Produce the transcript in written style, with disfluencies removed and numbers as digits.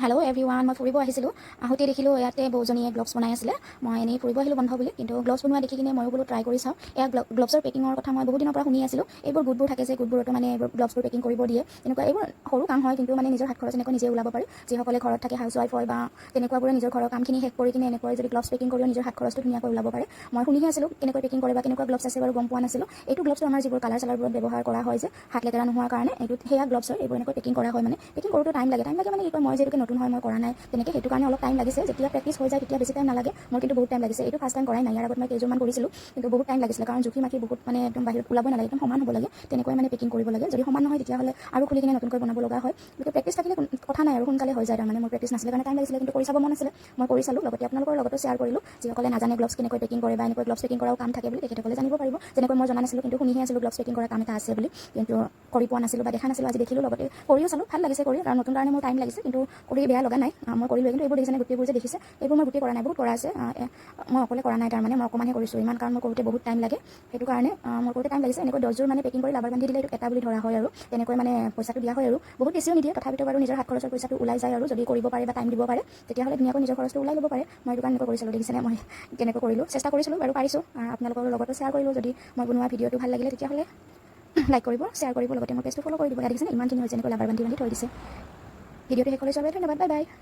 Hello' everyone, মই ফুৰিব আহিছিলোঁ। আহোঁতে দেখিলোঁ ইয়াতে বৌজনীয়ে গ্ল'ভছ বনাই আছিলে। মই এনেই ফুৰিব আহিলোঁ বন্ধ বুলি, কিন্তু গ্ল'ভছ বনোৱা দেখি কিনে ময়ো বোলো ট্ৰাই কৰি চাওঁ। এয়া গ্ল'ভছৰ পেকিঙৰ কথা মই বহুত দিনৰ পৰা শুনি আছিলোঁ। এইবোৰ গোটবোৰ থাকে যে, গোটবোৰতো মানে এইবোৰ গ্ল'ভছবোৰ পেকিং কৰিব দিয়ে। তেনেকুৱা এইবোৰ সৰু কাম হয়, কিন্তু মানে নিজৰ হাত খৰচ এনেকৈ নিজে ওলাব পাৰি। যিসকলে ঘৰত থাকে, হাউচ ৱাইফ হয় বা তেনেকুৱাবোৰে নিজৰ ঘৰৰ কামখিনি শেষ কৰি কিনে এনেকৈ যদি গ্ল'ভছ পেকিং কৰিও নিজৰ হাত খৰচটো ধুনীয়াকৈ ওলাব পাৰে। মই শুনিহে আছিলোঁ কেনেকৈ পেকিং কৰে বা কেনেকুৱা গ্ল'ভছ আছে বাৰু গম পোৱা নাছিলোঁ। এইটো গ্ল'ভছটো আমাৰ যিবোৰ কালাৰ চালাৰবোৰত ব্যৱহাৰ কৰা হয় যে হাত লেতেৰা নোহোৱাৰ কাৰণে, এইটোত সেয়া গ্ল'ভছ হয়। এইবোৰ এনেকৈ পেকিং কৰা হয়। মানে পেকিং কৰোঁতে টাইম লাগে। টাইম লাগে মানে কি কয়, মই যিহেতুকে নতুন হয়, মই কৰা নাই তেনেকৈ, সেইটো কাৰণে অলপ টাইম লাগিছে। যেতিয়া প্ৰেক্টিচ হৈ যায়, তেতিয়া বেছি টাইম নালাগে। মোৰ কিন্তু বহুত টাইম লাগিছে। এইটো ফাৰ্ষ্ট টাইম কৰাই নাই, ইয়াৰ আগত মই কেইযোৰমান কৰিছিলোঁ, কিন্তু বহুত টাইম লাগিছিলে, কাৰণ জুখি মাখি বহুত মানে একদম বাহিৰত ওলাবই নালাগে, একদম সমান হ'ব লাগে। তেনেকৈ মানে পেকিং কৰিব লাগে। যদি সমান নহয়, তেতিয়াহ'লে আৰু খুলি কিনে নতুনকৈ বনাব লগা হয়। গতিকে প্ৰেক্টিচ থাকিলে কথা নাই আৰু, সোনকালে হৈ যায়। তাৰমানে মোৰ প্ৰেক্টিচ নাছিলে কাৰণে টাইম লাগিছিলে, কিন্তু কৰি চাব মন আছিলে। মই কৰি চালোঁ, লগতে আপোনালোকৰ লগতো শ্বেয়াৰ কৰিলোঁ। যিসকলে নাজানে গ্লভছ কেনেকৈ পেকিং কৰে বা এনেকৈ গ্লভছ পেকিং কৰাও কাম থাকে বুলি, তেখেতসকলে জানিব পাৰিব। যেনেকৈ মই জনা নাছিলোঁ, কিন্তু শুনিহে আছিলোঁ গ্লভছ পেকিং কৰা কাম এটা আছে বুলি, কিন্তু কৰি পোৱা নাছিলোঁ বা দেখা নাছিলোঁ। আজি দেখিলোঁ, লগতে কৰিও চালোঁ। ভাল লাগিছে কৰি, কাৰণ নতুন কাৰণে মোৰ টাইম লাগিছে, কিন্তু কৰি বেয়া লগা নাই। মই কৰিলোঁ। কিন্তু এইবোৰ দেখিছেনে, গোটেইবোৰ যে দেখিছে, এইবোৰ মই গোটেই কৰা নাই, বহুত কৰা আছে। মই অকলে কৰা নাই, তাৰমানে মই অকণমানহে কৰিছোঁ ইমান, কাৰণ মই কৰোঁতে বহুত টাইম লাগে। সেইটো কাৰণে মোৰ কৰোঁতে টাইম লাগিছে। এনেকৈ 10যোৰ মানে পেকিং কৰি লাবাৰ বান্ধি দিলে এইটো এটা বুলি ধৰা হয় আৰু তেনেকৈ মানে পইচাটো দিয়া হয় আৰু বহুত বেছিও নিদিয়ে। তথাপিতো বাৰু নিজৰ হাত খৰচৰ পইচাটো ওলাই যায় আৰু যদি কৰিব পাৰে বা টাইম দিব পাৰে, তেতিয়াহ'লে ধুনীয়াকৈ নিজৰ খৰচটো ওলাই ল'ব পাৰে। মই এইটো কাৰণে এনেকৈ কৰি চালোঁ। দেখিছেনে মই কেনেকৈ কৰিলোঁ? চেষ্টা কৰিছিলোঁ বাৰু, পাৰিছোঁ। আপোনালোকৰ লগতো শ্বেয়াৰ কৰিলোঁ। যদি মই বনোৱা ভিডিঅ'টো ভাল লাগিলে, তেতিয়াহ'লে লাইক কৰিব, শ্বেয়াৰ কৰিব, লগতে মোৰ পেজটো ফ'ল' কৰি দিব। ইয়াত দেখিছেনে, ইমানখিনি হৈছে, এনেকৈ লাবাৰ বান্ধি বান্ধি থৈ দিছে। ভিডিঅ'টো শেষলৈ চোৱাৰ বাবে ধন্যবাদ। Bye bye.